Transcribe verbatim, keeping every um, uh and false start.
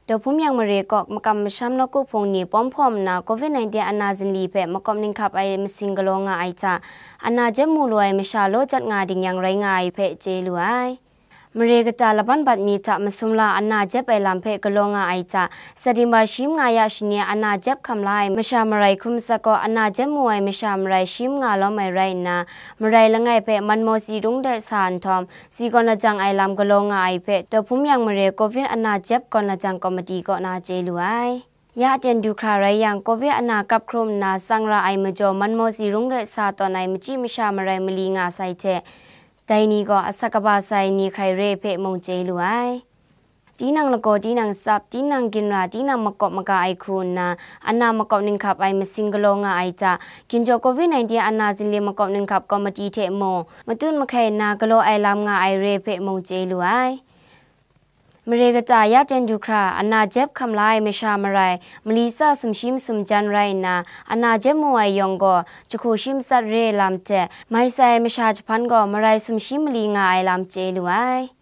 Dawhpum yang mare kaw makam masham nawku hpung ni pawm hpawm nna, covid nineteen ana zinli hpe makawp ninghkap ai masing galaw nga ai hta, ana jep mu lu ai masha law jat nga ding yang rai nga ai hpe chye lu ai. Mare kata laban bat mi hta masum la ana jep ai lam hpe galaw nga ai hta, September shi manga ya shani ana jep hkam la ai masha marai hkun matsat gaw ana jep mu ai masha marai shi manga lawm ai rai nna, marai langai hpe manmaw tsi rung de sa nhtawm, tsi gawn lajang ai lam galaw nga ai hpe, Dawhpum yang mare covid ana jep gawn lajang komiti kaw na chye lu ai. Ya ten du hkra rai yang, covid ana kap hkrum nna tsang ra ai majaw, manmaw tsi rung de sa tawn ai machyi masha marai mali nga sai hte, dai ni gaw asak kaba sai ni hkrai re hpe mung chye lu ai. Tinang lagaw, tinang tsap, tinang ginra, tinang makawp maga ai hku nna, ana makawp ninghkap ai masing galaw nga ai hta, ginjaw covid nineteen ana zinli makawp ninghkap komiti hte mung, matut mahkai nna galaw ai lam nga ai re hpe mung chye lu ai. Mare kata ya ten du hkra, ana jep hkam la ai masha marai, mali tsa sumshi masum jan rai nna, ana jep mu ai yawng gaw, jahku shi matsat re lam hte, mai sai ai masha jahpan gaw, marai sumshi mali nga ai lam chye lu ai.